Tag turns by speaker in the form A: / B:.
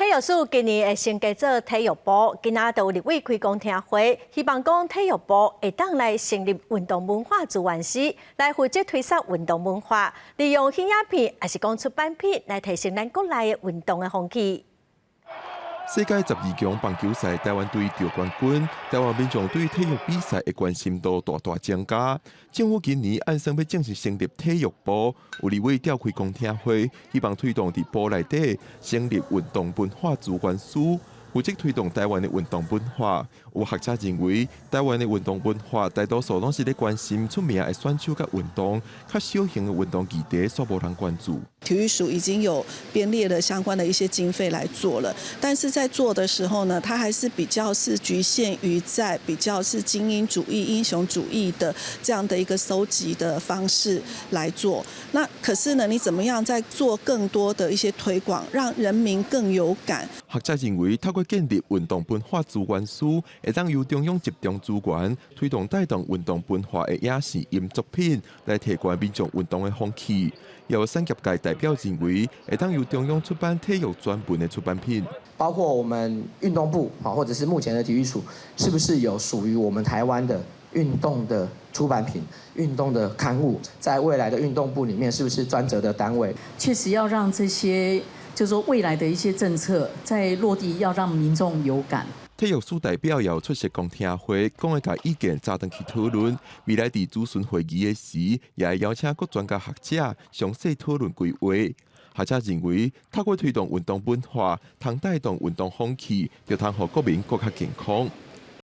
A: 體育署今年會升格做體育部，今仔就有立委開公聽會，希望講體育部會當來成立運動文化資源司，來負責推廣運動文化，利用影片抑是講出版品來提升咱國內的運動的風氣。
B: 世界十二強棒球賽，台灣隊著冠軍，台灣民眾對體育比賽的關心度大大增加。政府今年按算欲正式成立體育部，有立委召開公聽會，希望推動佇部內底成立運動文化資源司，負責推動台灣的運動文化。有學者認為，台灣的運動文化大多數攏是咧關心出名的選手佮運動，較小型的運動議題煞無人關注。
C: 體育署已經有編列了相關的一些經費來做了，但是在做的時候呢，它還是比較是局限於在比較是精英主義、英雄主義的這樣的一個收集的方式來做。那可是呢，你怎麼樣再做更多的一些推廣，讓人民更有感？
B: 學者認為，透過建立運動文化資源司，會當由中央集中資源，推動帶動運動文化的影視音作品，來提懸民眾運動的風氣。有產業界代表認為，會當由中央出版體育專門的出版品，
D: 包括我們運動部啊，或者是目前的體育署，是不是有屬於我們台灣的運動的出版品、運動的刊物，在未來的運動部裡面，是不是專責的單位？
E: 確實要讓這些，就是說未來的一些政策在落地，要讓民眾有感。
B: 體育署代表也有出席公聽會，講會共意見早轉去討論。未來佇諮詢會議的時，也會邀請各專家學者詳細討論規劃。學者認為，透過推動運動文化，通帶動運動風氣，就通予國民閣較健康。